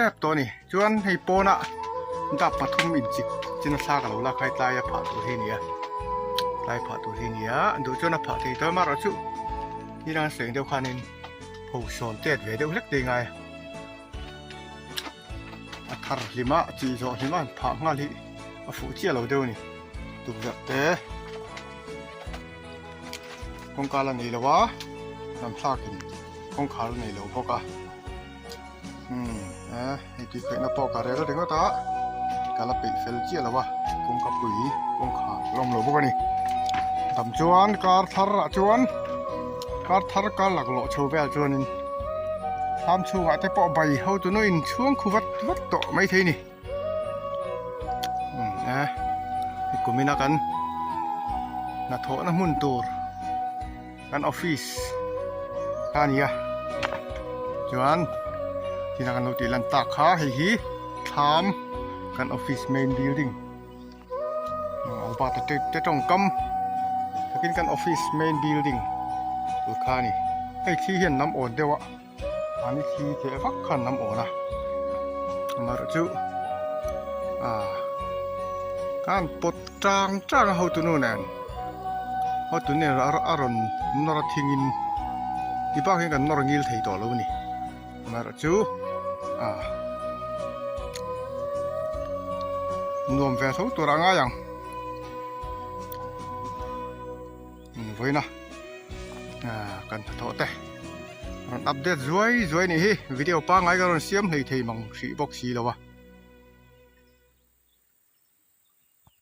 Tep tawh a ni. Chuan hei pawnah dap pathum inchik chin a thla ka lo lak hai tlai a phah tur hi a ni a, tlai phah tur hi a ni a, duh chuan a phah thei tawh a, amaherawhchu hi rang seng deuh khanin pho sawn tet ve deuh hlek te i ngai a, a thar hlim a, chih zawh hlim a han phah nghal hi a fuh chiah lo deuh a ni, tukverh te kawngka la nei lo a, lam thlakin kawngkhar la nei lo bawk a. Umm eh hei tui khaihna pawh ka rel ringawt a ka la peih fel chiah lo a kawngka pui kawngkhar la awm lo bawk a ni dam chuan kar thar ah chuan kar thar kar laklawh chho vel chuanin thlam chhungah te pawh bai ho tu nuin chhung khu vat vat tawh maithei a ni umm eh kumina kan hnathawhna hmun tur. Kan office kha a ni a chuan thil kan lo tih lan tak kha hei hi thlam kan office main building Albert-a te te tawngkam takin kan office main building tur kha a ni hei thli hian lam awn deuh a mahni thli teh vak khan lam awn a amaherawhchu ah khan pawt tang tang a hotunu nen. Hotu nen a rawn nawr a thingin ti bak hian kan nawr ngil thei tawh lo a ni amaherawhchu ah nuam ve tho tur a ngai ang vawiin a ah kan hnathawh te rawn update zuai zuai a nih hi video pangngai ka rawn siam hlei thei mang hrih bawk si lo a.